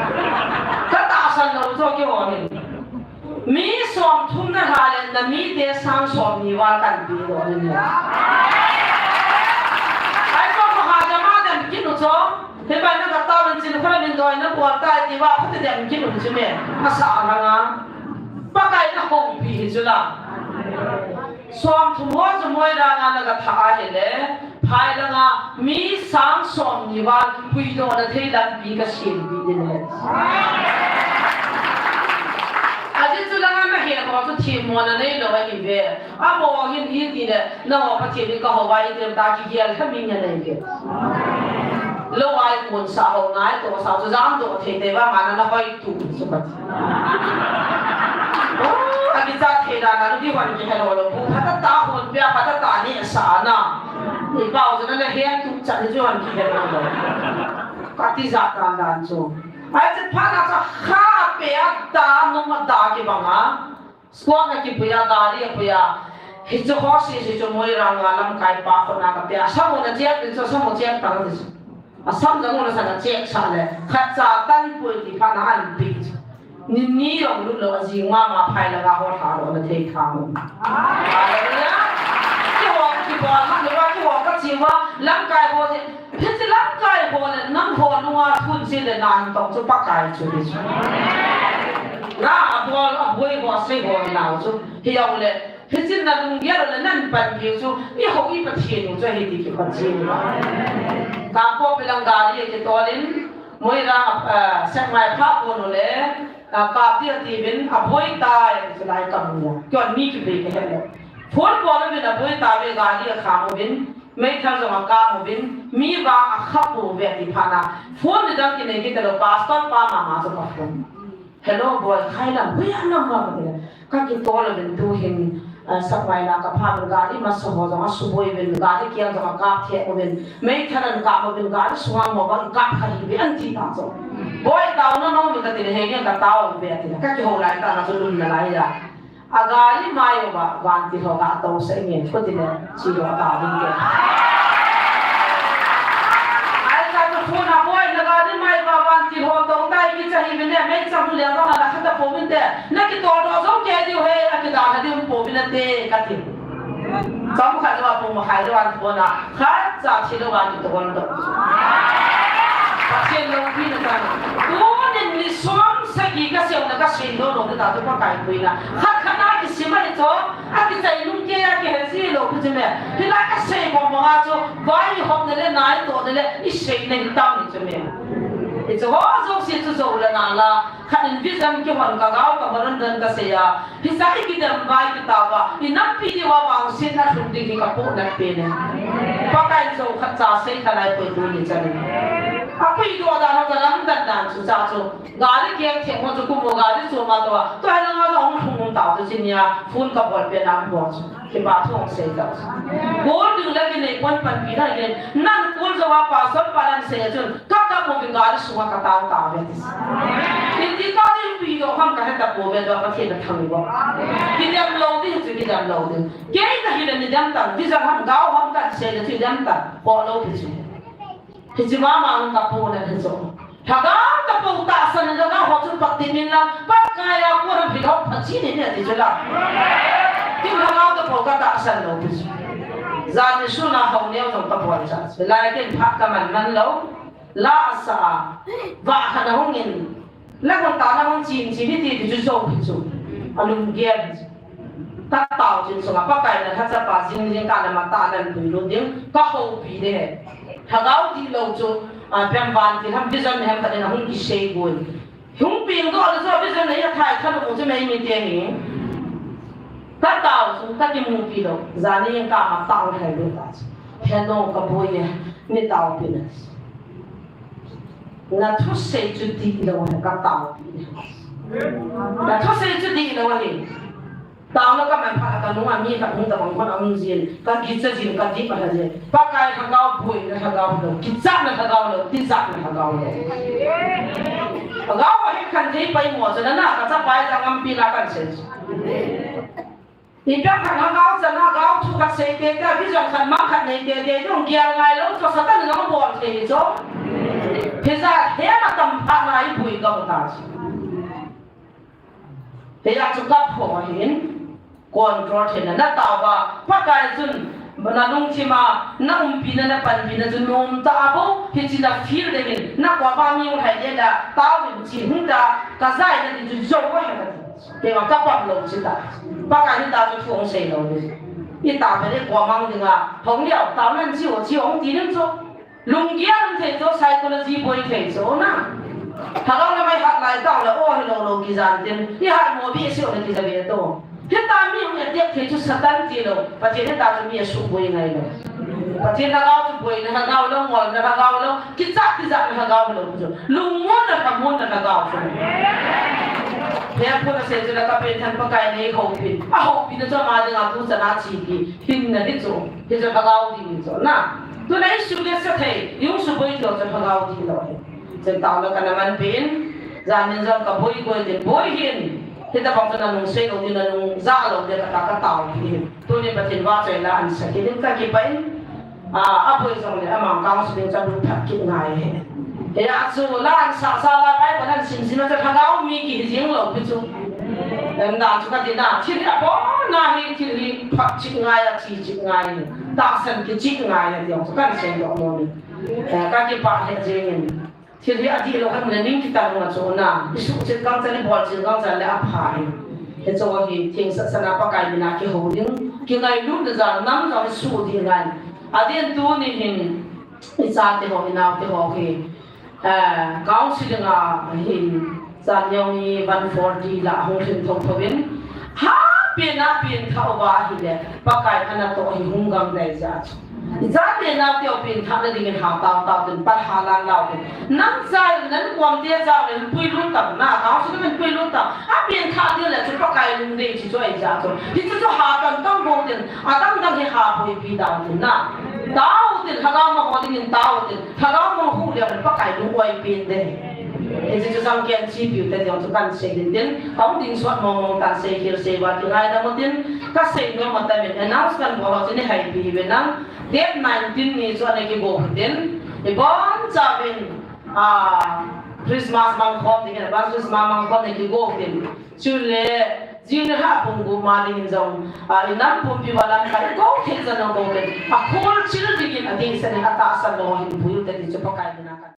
Ka tahsan lou chu kihou hin. Mi som thum na hal in na mite sang som ni val kan pi lou hin. Ai ko ko ha jama dem kinu chu. Hibai na ka tao in chin khula min doi na bual tai ti va khuti dem kinu chu me. Asa a nga. Pakai na houpi hi chu la. Som thum ho chu moi langa na ka tha a hile, phai langa mi sang som ni val puidoh na thei lampi ka siampi ding ahi. Ajeh chu langa na he ho chu themmo na nei lou ahi ve. Amaho hin iti le, nangho Pathen in ka hou a iti le ta kigel kha mi na nei ve. Lou a i kun sa ho nai to sa chu jam doh thei te va ma na na hoi tu chu ka. Oh, a kicha thei dan a, nu ti hon kihe lou lou. Bu pha ta ta hon pia pha ta ta ni sa na. Ni pau chu na le hen tu cha ni chu hon kihe lou lou. Ka ti ja dan dan chu. Ai che pha na cha kha pe a ta nu ma da ki bang a. Squad na kipui a, gari apui a. Hichu ho si si chu moi rang a lamkai pa khut na ka pia. Samu na chiat ni chu, samu chiat ta ni chu. A sam jang u na sa na chek sa le. Khat cha tan pui ti pha na an pi. Ni ni jong lut lou a jing mama phai langa ho tha lou na thei tha mu. Hallelujah. Keiho ka kibol ma lou a, keiho ka chi ma lamkai ho je. Hiche lamkai ho le nangho lunga thun chi le na hin tong chu Pakai chu hi chu. Na abol, aboi ho sei ho nau chu. Hi jong le. Hichun na lunggel le nan panpiu chu, i hou i Pathen u chu ahi ti kipat jing uva. Kangpokpi lang gari a kitol in, Moirang, ah, Sekmai pha kon u le, ah, kap ding ati uvin, aboi tai, ti chu lai kamu. Keiman mi kipe kahe le. Phone bol uvin aboi tauve, gari akham uvin, meithal jong akap uvin, mi vang akhap uve ti phat na. Phone nidang kinei kit lou, pastor pa mama chu ka phone. Hello, boi, khai lam, hui, a lam, lam, lam. Ka kitol uvin tu hin, ah, Sekmai na ka pha uvin gari masa ho jong asuboi uvin, gari kiang jong akap thei uvin, meithal an kap uvin, gari sunga ho bang kap kha hi ve an ti ta chu. Boi, tao na nom in ka ti le, he nge ka tao ve a ti le, ka kihou lai ta na chu lum na lai a. A gari mai uva, vantil ho ka to sa nge, ko ti le. Chi lo ta ding ke. Ai ta tu phone a boi na gari mai ba vantil ho to tai kicha hi mine mei cha bu le ba na kha ta po min te. Na kitol doh jong kei diu he, a kidalha diu po min te ka ti. Chomkhat lou a pung makhai lou a phone a. Khat cha chi lou a kitol doh. Pathen loupina ta. Tunin ni som sagi ka seiu na ka sei lou lou ta tu Pakai puina. Khat khat na kisim ahi chu. A kichai nung kei a kihe ji lou pi chu me. Hilai a sei bang bang a chu, vai i hop na le, nai toh na le, i sei na hi tam ni chu me. I chu ho jouse chu jou le na la, khat in vision kihon ka gao ka varan dan ka sei a. Hicha i kidem vai kitao va, i nampi diu a vangsetna lhung ding hi ka pohnat pen e. Pakai in jou khat cha sei kha lai poi tuni chan in. A puidoh dan ho ka lamdan dan chu cha chu. Gari keng theng ho chu kum u gari chu ma to a. Tua hi langa jong hung lhung um tau chu chi nia, phone ka bol pen a hung bol chu. Kipa thu hung sei tau chu. Kol ding le kinei pon panpi na ken. Nan kol jou a pastor pa nan sei a chun. Ka kap uvin gari sunga ka tao tao ve. Iti ka ding pi do ham ka heta po ve do Pathen na thang bo. Kidem lou ding chu kidem lou ding. Kei ka hi le ni dem tan. Di jang ham gao ham ka sei le chu dem tan. Ko lou pi chu. Hiche mama hung ka pu na hichu. Lhagao tapou tahsan in lhagao ho chu pat ti min lang, Pakai a kon a phi lhop pha chi ni ni ati chu la. Lhagao tapou katahsan lou pi chu. Jan ni sun a hao neo jong kabol cha. Lai ken phat kaman man lou. La asa a. Vah khat ahung in. La kon ta na hung chin chin ni ti ti chu jou pi chu. Alunggel pi chu. Katao chin sunga Pakai na lhacha pa jing jing kana mata nan pui lut ding. Kahoupi de he. Lhagao dihlou chu. A, pem van ti ham vision ham khat in ahung kisei goi. Hung ping doh le chu vision nei athai thanom u chu mei mi te hi. Katao chu kakimupi lou. Jan ni kama tao thei lou ta chu. He no kaboi e. Nei taopi na. Na thusei chu dihlou he kataopi na. Na thusei chu dihlou he. Taona kaman phat a kanunga mi khat hung tabang kon aum jin, kakicha jin, kadip a jin. Pakai lhagao, boina lhagao lou, kichatna lhagao lou, tijatna lhagao lou. Lhagao a hekhen thei pai mo chu nana, kachapa jong ngampi na kahin sei. Ipi khat lhagao chana lhagao thu khat sei teitei, vision khat mang khat nei teitei, jong gel ngai lou, chu Satan in jong bol thei chu. Hijat hi atam phat na iboi gam ta chu. Hijeh chun kapho hin control theina, na taova, Pakai chun na lungthim a, na umpina, na panpina chu nom tah a bou, hiche na feel ding in, na koma mi hung hai le la, taovin chi hung ta, kajai na ti chu jou ahi kati. Keima kapam lou chi ta. Pakai hin ta chu thu hung sei lou ding. Ita pele komang dinga, hung liao, taonan chi o chi hung ti ning chu. Lunggel um thei chu, psychology boi thei chu na. Lhagao na mai hat lai tao le, o hilou lou kijan tin. Ihat mo behseh u le kija be to. Hita mi hung attack thei chu Satan tilou. Pathen hita chu mi asuboi ngai lou. Pathen lhagao chu boina lhagao lou, ngolna lhagao lou, kichat tijatna lhagao lou chu. Lungmonna, lhamonna lhagao chu. Hepon asei chu la kapen than Pakai nei houpin. Ahoupina chu ama dinga tuchan a chepi. Hinna hi chu. Hichu lhagao ding chu na. Tuna i suhboi sa thei, i hung suboi thei chu lhagao dihlou ahi. Chun taona kana manpeh in, jan nin jong kaboi boi ding, boi hih in. Hitabang chu nanung sei lou ding, nanung ja lou ding kata kataopi in. Tuni Pathen vahchoi la ahin sa kit in kakipah in. A, aboi jongle amang counselling chu alut phat kit ngai ahi. Hijeh chun la ahin sa sa la Bible ahin sim sim a chu lhagao mi kihi jing lou pi chu. Em dan chu kati na, thil hi abon na hi thil hi phat chih ngai a, chi chih ngai. Tahsan kichih ngai a ti jong chu kahin seidoh nom in. Eh, kakipah lheh jeng in. Thil hi adihlou khat le ning kitang ma chu na. I suhchet gangchan, i bolchet gangchan le apha in. Hichu hi thengse sanga Pakai mina kihou ding. Kingailutna jal nam jong hi suhdih ngai. Adin tuni hin i chate ho, i naote ho hi. Eh, counselling a hin, jan jong hi one forty la hung lhin thotho in, ha, pen a pen thah uva ahile, Pakai ana toh hi hung gam dai ja chu. Jate naote u pen thah na dingin ha tao tao tin, pat ha lan lau tin. Nang jai, nang kom te jao le, pui lut tam na, counselling in pui lut tam. A pen thah ding le chu Pakai lungdei chi chu ahi ja chu. Hichu chu ha tam tam bou tin, adang dang hi ha boipi dau tin na. Tao tin, lhagao ma ho dingin tao tin. Lhagao mong hu leh Pakai lung oi pen ding. Hiche chu jong ken chi piu te jong chu kan sei din tin, kahung ding sot mong mong tan sei khel sei val kingaidam u tin, kasei nom atam in announce kan bol ho chu nei haipi hiuvin lang, date nineteen ni chu ana kigo u tin, ibonchauvin, ah, Christmas mang khom ding, advance Christmas mang khom nei kigo u tin. Chule, jing le lha pung gup ma dingin jong, ah, i nam pumpi uva lamkai, kou thei jong kou thei. A khol chil dingin ading sen in atahsan lou hin pui u te ti chu Pakai mina kan.